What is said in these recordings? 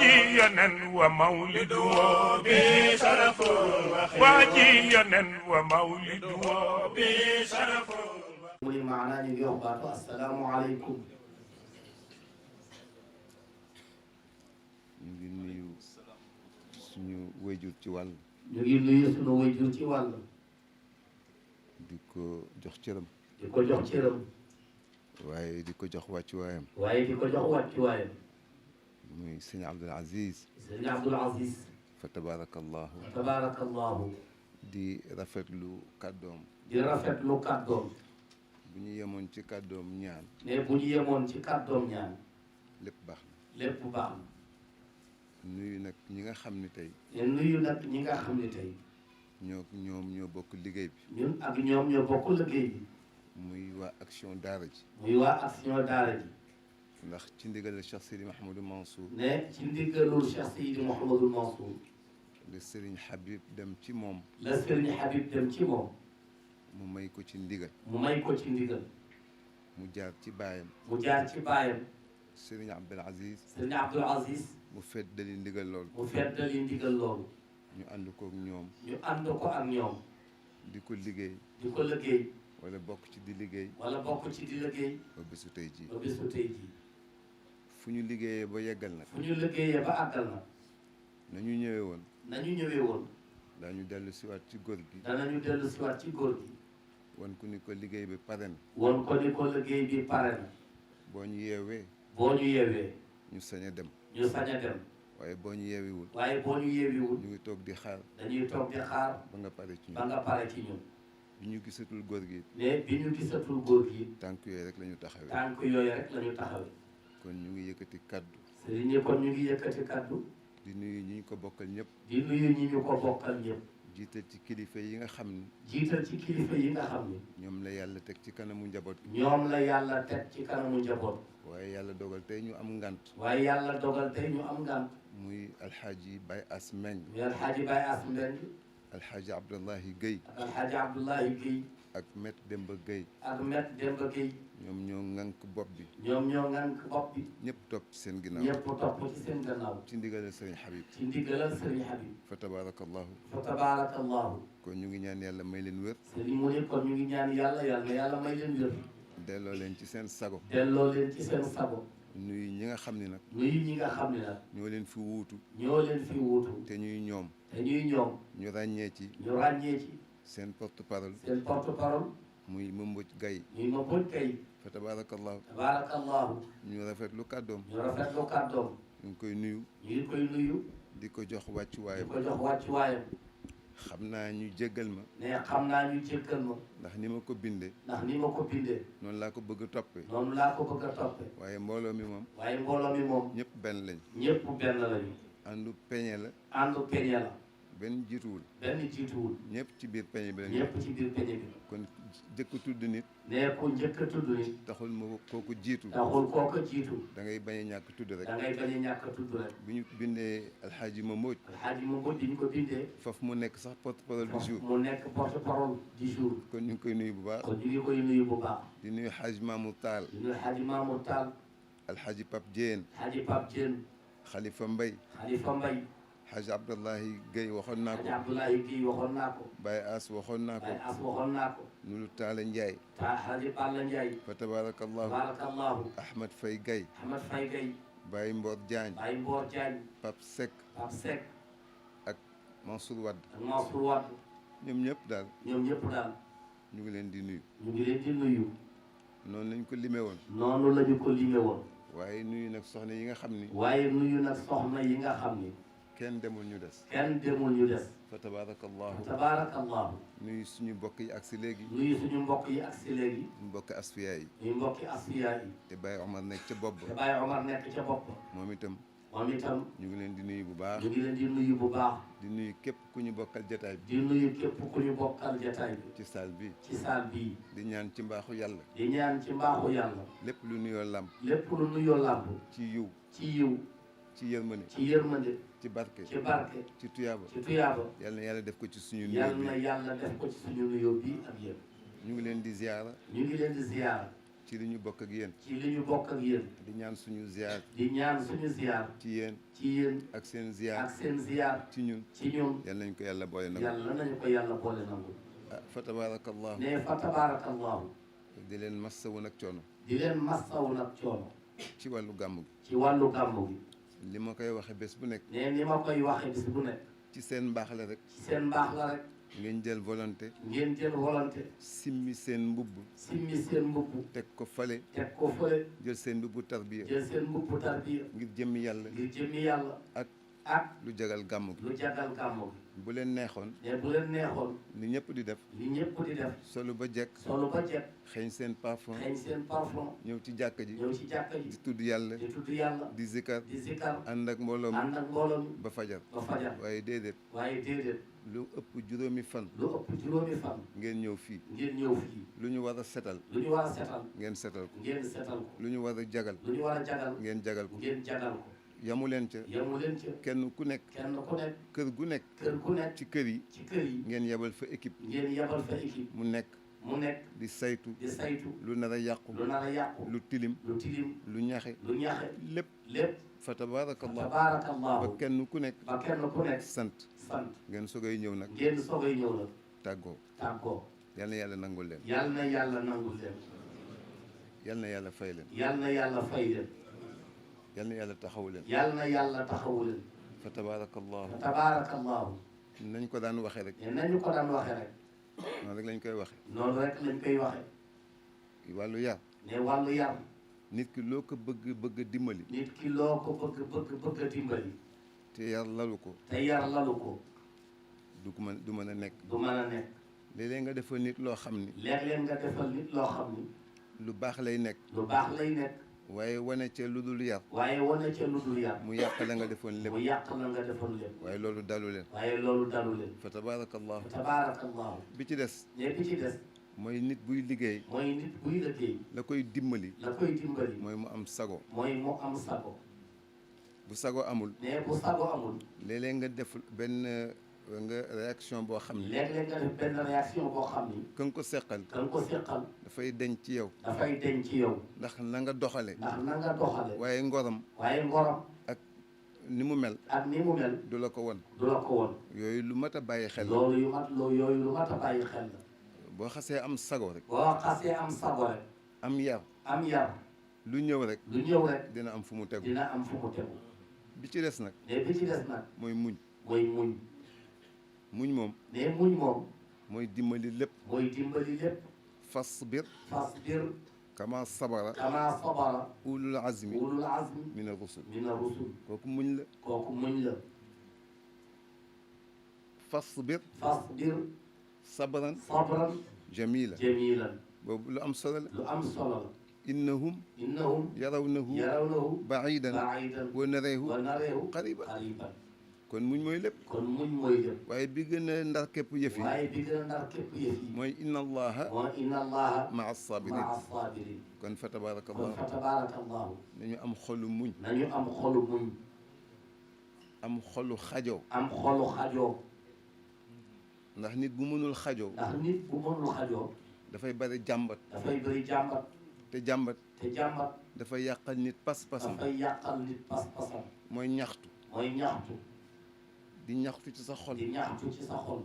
واجينا ومولده بشرف واجينا ومولده بشرف muy maanaa ñu ngi wax baatu asalaamualeykum. ñu ngi nuyu suñu wayjur ci wàll. ñu ngi nuyu suñu wayjur ci wàll. di ko jox cëram. di ko jox cëram. waaye di ko jox wàccuwaayam. waaye di ko jox wàccuwaayam. muy sëñ Abdul Aziz. sëñ Abdul Aziz. fa tabaarakallahu. fa tabaarakallahu. di rafetlu kàddoom. di rafetlu kàddoom. bu ñu yemoon ci kàddoom ñaan. mais bu ñu yemoon ci kàddoom ñaan. lépp baax na. lépp baax na. nuyu nag ñi nga xam ni tey. te nuyu nag ñi nga xam ni tey. ñoom ñoo bokk liggéey bi. ñun ak ñoom ñoo bokk liggéey bi. muy waa action daara ji. muy waa action daara ji. ndax ci ndigalal Cheikh Seydi Mouhamadou Mansour. ne ci ndigalul Cheikh Seydi Mouhamadou Mansour. la Serigne Habib dem ci moom. la Serigne Habib dem ci moom. mu may ko ci ndigal. mu may ko ci ndigal. mu jaar ci baayam. mu jaar ci baayam. Serigne Abdul Aziz. Serigne Abdul Aziz. mu feddali ndigal loolu. mu feddali ndigal loolu. ñu ànd ko ak ñoom. ñu ànd ko ak ñoom. di ko liggéey. di ko liggéey. wala bokk ci di liggéey. wala bokk ci di liggéey. ba bésu tey jii. ba bésu tey jii. fu ñu liggéeyee ba yeggal nag. fu ñu liggéeyee ba àggal nag. nañu ñëwee woon. nañu ñëwee woon. daañu dellu siwaat ci góor gi. danañu dellu siwaat ci góor gi. wan ku ni ko liggéey bi pare na. wan ko ni ko liggéey bi pare na. boo ñu yeewee. boo ñu yeewee. ñu sañ a dem. ñu sañ a dem. waaye boo ñu yeewiwul. waaye boo ñu yeewiwul. ñu ngi toog di xaar. dañuy toog di xaar. ba nga pare ci ba ñun. nga pare ci ñun. bi ñu gisatul góor gi. mais bi ñu gisatul góor gi. tànk yooyu rek la ñu taxawee. tànk yooyu rek la ñu taxawee. kon ñu ngi yëkkati kaddu. sëriñ ñi kon ñu ngi yëkkati kaddu. di nuyu ñi ñu ko bokkal ñëpp. di nuyu ñi ñu ko bokkal ñëpp. jiital ci kilifa yi nga xam ni. jiital ci kilifa yi nga xam ni. ñoom la yàlla teg ci kanamu njaboot gi. ñoom la yàlla teg ci kanamu njaboot. waaye yàlla dogal tey ñu am ngant. waaye yàlla dogal tey ñu am ngant. muy alxaaji Baye As Meng. muy alxaaji Baye As Mbeng. alxaaji Abdullahi Guèye. ak alxaaji Abdoulahi Guèye. ak Met Demba Guèye. ak Met Demba Guèye. ñoom ñoo ŋànk bopp bi. ñoom ñoo ŋànk bopp bi. ñëpp topp ci seen ginnaaw. ñëpp topp ci seen gannaaw. ci ndigalal Sëriñ Habib. ci ndigalal Sëriñ Habib. fa tabaarakallahu. fa tabaarakallahu. kon ñu ngi ñaan yàlla may leen wér. sëriñ mu ne kon ñu ngi ñaan yàlla yàlla may leen wér. delloo leen ci seen sago. delloo leen ci seen sago. nuyu ñi nga xam ni nag. nuyu ñi nga xam ne nag. ñoo leen fi wuutu. ñoo leen fi wuutu. te ñuy ñoom. te ñuy ñoom. ñu ràññee ci. ñu ràññee ci. seen porte parole. seen porte parole. muy Mbodj Gaye. muy ma bëj kay. fa tabaarakallahu. tabaarakallahu. ñu rafetlu kàddoom. ñu rafetlu kàddoom. ñu ngi koy nuyu. ñu ngi koy nuyu. di ko jox di wàccuwaayam. ko jox wàccuwaayam. xam naa ñu jéggal ma. ne xam naa ñu jéggal ma. ndax ni ma ko bindee. ndax ni ma ko bindee. noonu laa ko bëgg a toppee. noonu laa ko bëgg a toppee. waaye mbooloo mi moom. waaye mbooloo mi moom. ñëpp benn lañ. ñëpp benn lañu. àndu peñe la. àndu peñe la. benn jiituwul. benn jiituwul. ñëpp ci biir peñe bi lañ. ñëpp ci biir peñe bi. kon jëkk tudd nit. ne ku njëkk a tudd ni. taxul ma kooku jiitu. taxul kooku jiitu. da ngay bañ a ñàkk tudd rek. da ngay bañ a ñàkk a tudd rek. bi ñu bindee alxaaji ma Mbodj. alxaaji ma Mbodj ñu ko bindee. foofu mu nekk sax porte parole du jour. mu nekk porte parole du jour. kon ñu ngi koy nuyu bu baax. kon ñu ngi koy nuyu bu baax. di nuyu xaaj Mamour Tall. di nuyu xaaji Mamour Tall. alxaaji Pape Diène. xaaji Pape Diène. xalifa Mbay. xalifa Mbay. xaaj Abdullahi Guèye waxoon naa ko. xaaji Abdoulaye Guèye waxoon naa ko. Baye As waxoon naa ko. Baye As waxoon naa ko. Nulu Taala Ndiaye. xaaji Balla Ndiaye. fa tabaarakallahu. tabaarakallahu. Ahmed Faye Guèye. Ahmed Faye Guèye. Baye Mbor Diagne. Baye Mbor Diagne. Pape Seck. Pape Seck. ak Mansour Wade. ak Mansour Wade. ñoom ñëpp daal. ñoom ñëpp daal. ñu ngi leen di nuyu. ñu ngi leen di nuyu. noonu lañ ko limee woon. noonu la ñu ko limee woon. waaye nuyu nag soxna yi nga xam ni. waaye nuyu nag soxna yi nga xam ni. kenn demul ñu des. kenn demul ñu des. fa tabaarakallahu. tabaarakallahu. nuyu suñu mbokk yi agsi léegi. nuyu suñu mbokk yi agsi léegi. mbokk asfiya yi. ñuy mbokki asfiya yi. te Baye Omar nekk ca bopp te ba. Baye Omar nekk ca bopp. moom itam moom itam. ñu ngi leen di nuyu bu baax. ñu ngi leen di nuyu bu baax. di nuyu képp ku ñu bokkal jataay bi. di nuyu képp ku ñu bokkal jataay bi. ci saal bi. ci saal bii. di ñaan ci mbaaxu yàlla. di ñaan ci mbaaxu yàlla. lépp lu nuyoo làmp. lépp lu nuyoo làmb. ci yiw. ci yiw. ci yërmande. ci yërmande. ci barke. ci barke. ci tuyaaba. ci tuyaaba. yàlla na yàlla def ko ci suñu nuyoo yàlla na bi. yàlla def ko ci suñu nuyoo bii ak yéen. ñu ngi leen di ziyaara. ñu ngi leen di ziyaara. ci li ñu bokk ak yéen ci li ñu bokk ak yéen di ñaan suñu ziar di ñaan suñu ziar ci yéen ci yéen ak seen ziar ak seen ziar ci ñun ci ñun yal nañ ko yàlla boole nag yàlla nañu ko yàlla boole nangu fa tabarakallahu ne fa tabaarakallahu di leen massawu nag coono di leen massawu nag coono ci wàllu gàmmu gi ci wàllu gàmmu gi li ma koy waxe bés bu nekk ne ni ma koy waxee bis bu nekk ci seen mbaax la rek ci seen mbaax la rek ngeen jël volonté ngeen jël volonté simmi seen mbubb simmi seen mbubb teg ko fale teg ko fële jël seen mbubbu tarbiya jël seen mbubbu tarbiya ngir jëmmi yàlla ngir jëmmi yàlla ak ak lu jagal gàmmu gi lu jagal gàmmu gi bu leen neexoon ne bu leen neexoon li ñëpp di def li ñëpp di def solu ba jekk solu ba jekk xeeñ seen parfum xeeñ seen parfum ñëw ci jàkka ji ñëw ci jàkka ji di tudd yàlla di tudd yàlla di zikar di zikar ànd ak mbooloo mi ànd ak mbooloo mi ba fajar ba fajar waaye déedéet waaye déedéet lu ëpp juróomi fan lu ëpp juróomi fan ngeen ñëw fii ngeen ñëw fii lu ñu war a setal lu ñu war a setal ngeen setal ko ngeen setal ko lu ñu war a jagal lu ñu war a jagal ngeen jagal ko ngeen jagal ko yamu leen ca yemu leen ca kenn ku nekk kenn ku nekk kër gu nekk kër ku nekk ci kër yi ci kër yi ngeen yebal fa équipe ngeen yebal fa équipe mu nekk mu nekk di saytu di saytu lu nar a yàqu lu nar a yàqu lu tilim lu tilim lu ñaxe lu ñaxe lépp lépp fa tabarakallah ba tabaarakallahu kenn ku nekk ba kenn ku nekk sant sant ngeen sogay ñëw nag ngeen soogay ñëw la tàggoo tàggoo yal na yàlla nangul leen yal na yàlla nangul leen yal na yàlla fay leen yal na yàlla fay leen yal na yàlla taxaw leen yal na yàlla taxawu leen fa tabarakallahu tabaarakallahu nañ ko daan waxe rek ne nañu ko daan waxe rek noonu rek lañ koy waxe noonu rek lañ koy waxe wàllu yar ne wàllu yar nit ki loo ko bëgg dimbali nit ki loo ko bëgg a dimbali te yar lalu ko te yar lalu ko du mën a nekk du mën a nekk léeg-léeg nga defal nit loo xam ni léeg-léeg nga defal nit loo xam ni lu baax lay nekk lu baax lay nekk waaye wane ca lu dul yar waaye wane ca lu dul yar mu yàq la nga defoon lépp mu yàq la nga defoon lépp waaye loolu dalu leen waaye loolu dalu leen fa tabarakallahu tabaarakallahu bi ci des ne bi ci des mooy nit buy liggéey mooy nit buy liggéey la koy dimbali la koy dimbali mooy mu am sago mooy mu am sago bu sago amul ne bu sago amul léeg-léeg nga def benn nga réaction boo xam ni léeg-léeg nga def benn réaction boo xam ni ka nga ko seqal ka nga ko seqal dafay deñ ci yow dafay deñ ci yow ndax na nga doxale ndax na nga doxale waaye ngoram waaye ngorom ak ni mu mel ak ni mu mel du la ko won du la ko won yooyu lu mat a bàyyi xel la loolu yooyu lu mat a bàyyi xel la boo xasee am sago rek boo xasee am sago rek am yar am yar lu ñëw rek lu ñëw rek dina am fu mu tegu dina am fu mu tegu bi ci des nag ne bi ci des nag mooy muñ mooy muñ muñ moom ne muñ moom mooy dimbali lépp mooy dimbali lépp fasbir fasbir kama sabara kama sabara ulul azmi ulul azmi min ar-rusul mina rusul kooku muñ la kooku muñ la fasbir fasbir sabran sabran jamila jamilan boobu lu am solo la lu am solo la innahum innahum yarawnahu yarawnahu baidan baidan wa nareehu wa nareehu qariban qariban kon muñ mooy lépp kon muñ mooy lépp waaye bi gën a ndar képp yëf yi waaye bi gën a ndar képp yëf yi mooy inna allaha mooy inna allaha maa sabirin maa sabirin kon fa kon tabarakallahu fa tabaarakallahu nañu am xolu muñ nañu am xolu muñ am xolu xajoo am xolu xajoo ndax nit bu mënul xajoo ndax nit bu mënul xajoo dafay bari jàmbat dafay bëri jàmbat te jàmbat te jàmbat dafay yàqal nit pas-pasam dafay yàqal nit pas-pasam mooy ñaxtu mooy ñaxtu di ñaxtu ci sa xol di ñaxtu ci sa xol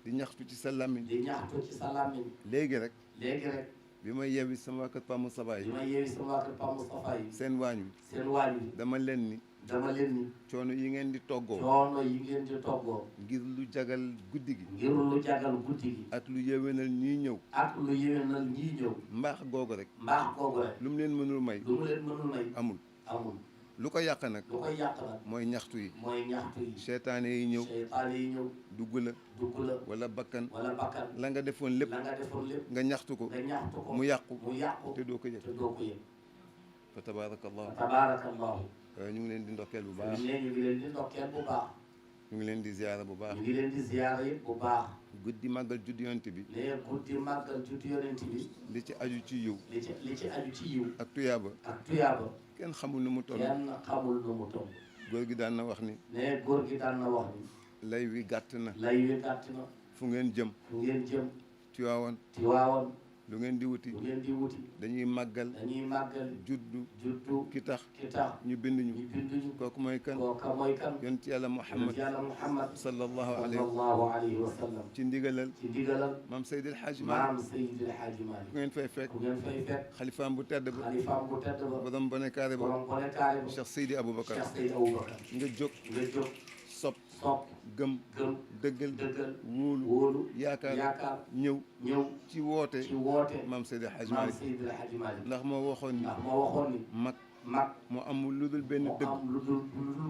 di ñaxtu ci sa làmmiñ di ñaxtu ci sa làmmiñ léegi rek léegi rek bi ma yeewi sama waa kër Pa Moustapha bi yi ma yeewi sama waa kër Pa Moustapha yi seen waañ wi seen waañ wi dama leen ni dama leen ni coono yi ngeen di toggoo coono yi ngeen di toggoo ngir lu jagal guddi gi ngir lu jagal guddi gi ak lu yéwénal ñiy ñëw ak lu yéwénal ñii ñëw mbaax googu rek mbaax googu rek lu mu leen mënul may lu mu leen mënul may amul amul lu ko yàq nag lu koy yàq nag mooy ñaxtu yi mooy ñaxtu yi seytaane yi ñëw seytaane yi ñëw dugg la dugg la wala bakkan wala bakkan la nga defoon lépp la nga defoon lépp nga ñaxtu ko nga ñaxtu ko mu yàqu mu yàqu te doo ko yëg te doo ko yëg fa tabarakallahu tabaarakallahu ñu ngi leen di ndokkeel bu baax ñu ne ñu ngi leen di ndokkeel bu baax ñu ngi leen di ziyaara bu baax ñu ngi leen di ziyaara yëpp bu baax guddi màggal juddu yonent bi ne guddi màggal juddu yonent bi li ci aju ci yiw li ci aju ci yiw ak tuyaaba ak tuyaaba kenn xamul nu mu toll kenn xamul nu mu toll góor gi daan na wax ni ne góor gi daan na wax ni lay wi gàtt na lay wi gàtt na fu ngeen jëm fu ngeen jëm Tiwaawan Tiwaawan lu ngeen di wuti lu ngeen di wuti dañuy màggal dañuy màggal juddu juddu ki tax ki tax ñu bind ñu ñu binduñu kooku mooy kan kooka mooy kan yonent yàlla Muhammad yàlla Muhammad sallallahu sallallahu alayhi wa sallam ci ndigalal ci ndigalal maam Seydil Hadji Malick maam Seydil Hadji Malick ku ngeen fay fekk ku ngeen fay fekk xalifaam bu tedd ba xalifaam bu tedd ba borom bonekaare ba borom bonekaare ba Cheikh Seydi Aboubacar Cheikh Seydi Aboubacar nga jóg nga jóg sopp sopp gëm gëm dëggal dëggal wóolu wóolu yaakaar ñëw ñëw ci woote ci woote maam Seydil Hadji maam Malick Seydil Hadji Malick ndax moo waxoon ni ndax moo waxoon ni mag mag moo amul lu dul benn moo dëgg am lu dul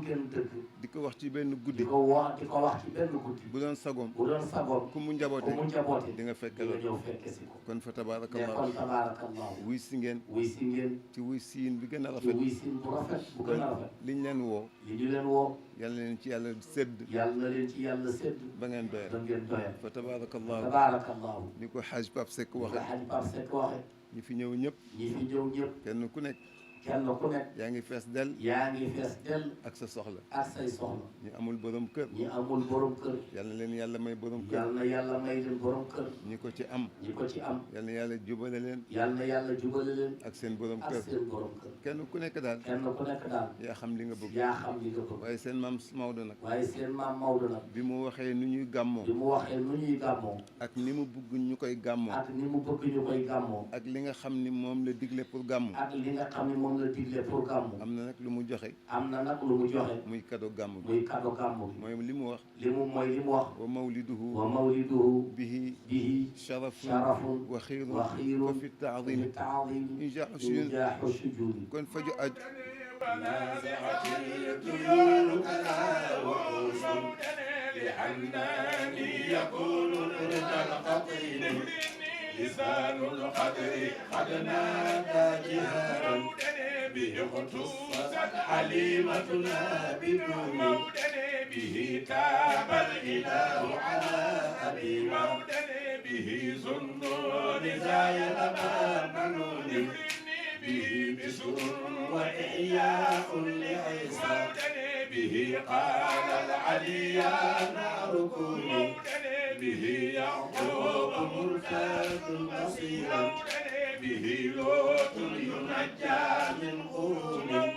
kenn dëgg di ko wax ci benn di guddi ko wax ci benn guddi bu doon sagoom bu doon sagoom ku mu ku njaboote mu njaboote di nga fekk di nga loolu ñëw fekke si ko kon fa ne tabaarakallah kon tabaarakallahu wuy si ngeen wuy si ngeen ci wuy siin bi gën a ci rafet wuy si bu rafet bu gën a rafet liñ leen woo li ñu leen woo yàlla leen ci yàlla sédd yàlla na leen ci yàlla sédd ba ngeen doyal da ngeen doyal fa tabaarakallah tabaarakallahu ni ko Hadj Pape Seck nga waxe Hadji Pape Seck waxe ñi fi ñëw ñëpp ñi fi ñëw ñëpp kenn ku nekk kenn ku nekk yaa ngi fees del yaa ngi fees dell ak sa soxla ak say soxla ñi amul borom kër ñi amul borom kër yàlla leen yàlla may borom kër yàlla na yàlla may leen borom kër ñi ko ci am ñi ko ci am yàlla na yàlla jubale leen yàlla na yàlla jubale leen ak seen borom ak kër seen borom kër kenn ku nekk daal kenn ku nekk daal yaa xam li nga bëgg yaa xam li nga bëgg waaye seen maam Maodo nag waaye seen maam Maodo nag bi mu waxee nu ñuy gàmmoo bi mu waxee nu ñuy gàmmoo ak ni mu bëgg ñu koy gàmmoo ak ni mu bëgg ñu koy gàmmoo ak li nga xam ni moom la digle pour gàmmu ak li nga xam ne moom la digle pour gàmmu am na nag lu mu joxe am na nag lu mu joxe muy cadeau gàmmu bi muy kado gàmmu bi mooy li mu wax mooy li mu wax wa mawliduhu wa mawliduhu bihi bihi sharafun sharafun wa xiirun wa xiirun wa fi taadimi taadimi injaaxu sujud injaaxu sujudi kon faju aj ونازعت الطيور كذا وعوس لحناني يكون رد القطين لسان القدر قد نادى جهارا به اختصت حليمتنا بدون به تاب الاله على ابي به ظنون زايد منون به بسر وإحياء لعيسى به قال العلي يا نار كوني به يعقوب مرتاد بصيرا به لوط ينجى من قرون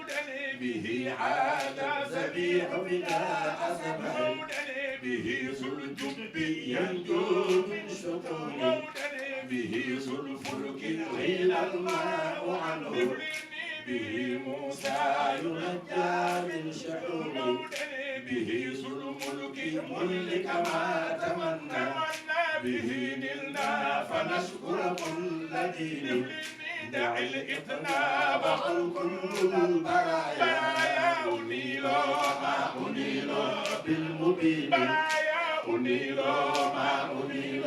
به عاد ذبيح بلا حسب به ذو الجب ينجو من شكون به ذو الفلك قيل الماء عنه به موسى ينجى من شحون به ذو الملك ملك ما تمنى به نلنا فنشكر كل دين دع الإطناب عن كل البرايا أنيل ما أنيل بالمبين أنيل ما أنيل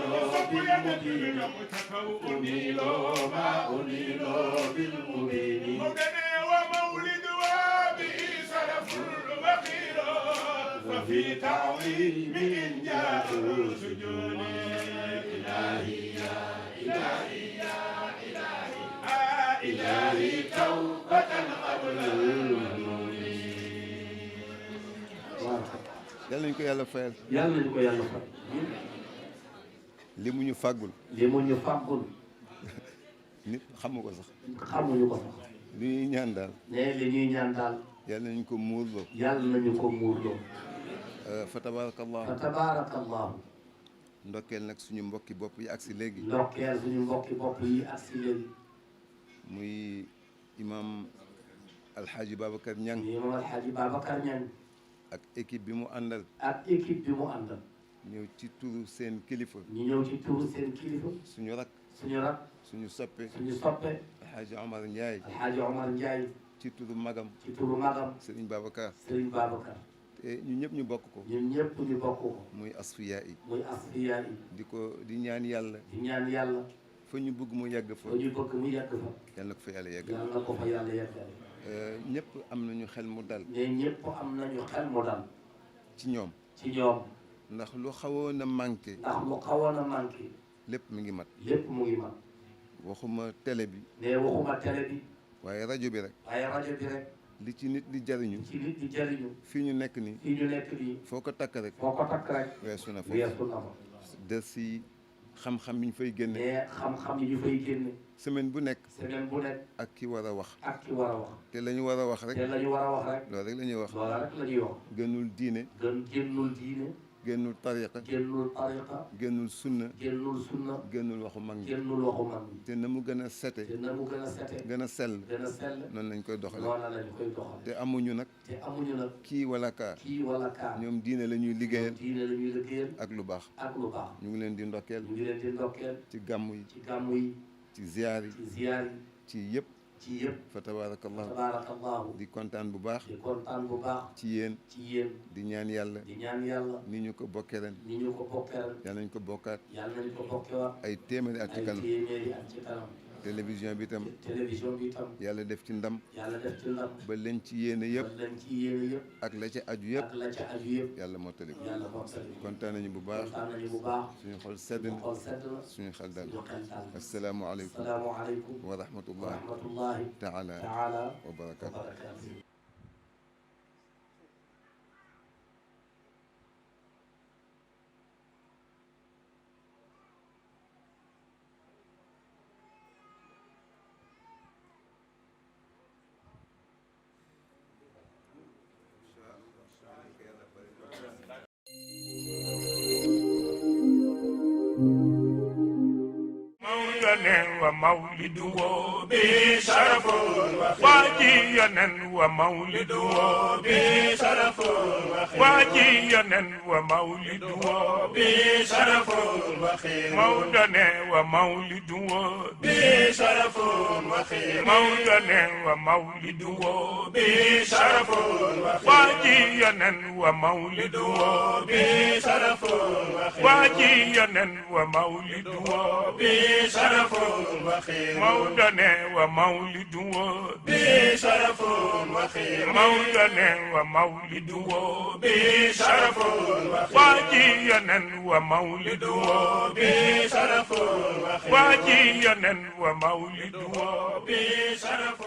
بالمبين أنيل ما أنيل بالمبين ومولد وابه سلف وخير وفي تعظيم إن جاء سجون إلهي يا إلهي يا إلهي إلهي توبة قبل المنون yàlla nañu ko yàlla fayal yàlla nañu ko yàlla fay li mu ñu fàggul li mu ñu fàggul nit xamu ko sax xamuñu ko sax li ñuy ñaan daal ne li ñuy ñaan daal yàlla nañu ko muurloo yàlla nañu ko muurloo fa tabaarakallah fa tabaarakallahu ndokkeel nag suñu mbokki bopp yi agsi léegi ndokkeel suñu mbokki bopp yi ak si léegi muy imam alxaaji Babacar Niang ñu moom alxaaji Babacar Niang ak équipe bi mu àndal ak équipe bi mu àndal ñëw ci turu seen kilifa ñu ñëw ci turu seen kilifa suñu rak suñu rak suñu soppe suñu soppe alxaaji Omar Ndiaye alxaaji Omar Ndiaye ci turu magam ci turu magam Serigne Babacar Serigne Babacar te ñu ñëpp ñu bokk ko ñun ñëpp ñu bokk ko muy asfiya yi muy asfiya yi di ñaan yàlla di ñaan yàlla fa ñu bëgg mu yegg fa ba ñu bëgg mu yegg fa yàlla na ko fa yàlla yegg yàlla na ko fa yàlla yeggal ñëpp am nañu xel mu dal ne ñëpp am nañu xel mu dal ci ñoom ci ñoom ndax lu xawoon a manqué ndax lu xawoon a manqué lépp mi ngi mat lépp mu ngi mat waxuma télé bi ne waxuma télé bi waaye rajo bi rek waaye rajo bi rek li ci nit di jariñu ci nit di jëriñu fii ñu nekk nii fii ñu nekk nii foo ko takk rek foo ko takk rek weesu na foofu weesu na fa dës yi xam-xam yi ñu fay génne. mais xam-xam yi ñu fay génne. semaine bu nekk. semaine bu nekk. ak ki war a wax. ak ki war a wax. te la ñu war a wax rek. te la ñu war a wax rek. loolu rek la ñuy wax. loola rek la ñuy wax. gënul diine. génnul diine. génnul tariqa. génnul tariqa. génnul sunna. génnul sunna. génnul waxu mag ñi. génnul waxu mag ñi. te na mu gën a sete. te na mu gën a sete. gën a sell. gën a sell. noonu lañ koy doxale. noonu lañ koy doxale. te amuñu nag. te amuñu nag. kii wala kaa. kii wala kaa. ñoom diine la ñuy liggéeyal. diine la ñuy liggéeyal. ak lu baax. ak lu baax. ñu ngi leen di ndokkeel. ñu ngi leen di ndokkeel. ci gàmm yi. ci gàmm yi. ci ziyaar yi. ci ziyaar yi. ci yëpp. ci yëpp. fa tabaarakallahu. tabaarakallahu. di kontaan bu baax. di kontaan bu baax. ci yéen. ci yéen. di ñaan yàlla. di ñaan yàlla. ni ñu ko bokkee ren. ni ñu ko bokkee ren. yàlla nañ ko bokkaat. yàlla nañ ko bokkewaat. ay téeméeri at ci kanam. ay téeméeri at ci kanam. télévision bi itam. télévision bi itam. yàlla def ci ndam. yàlla def ci ndam. ba leen ci yéene yëpp. ba leen ci yéene yëpp. ak la ca aju yëpp. ak la ca aju yëpp. yàlla mottali ko. yàlla mottali ko. kontaan nañu bu baax. kontaan nañu bu baax. suñu xol sedd na. suñu xol sedd na. suñu xel dal. suñu xel dal. asalaamualeykum. asalaamualeykum. wa rahmatullah. wa rahmatullahi taala wa wa barakaatu. barakaatu. ومولده بشرف واجيا ومولده بشرف واجيا ومولده بشرف مولدنا ومولده بشرف مولدنا ومولده بشرف واجيا ومولده بشرف واجيا ومولده بشرف مولدنا ومولده بشرف مولدنا ومولده بشرف واجيا ومولده بشرف واجيا ومولده بشرف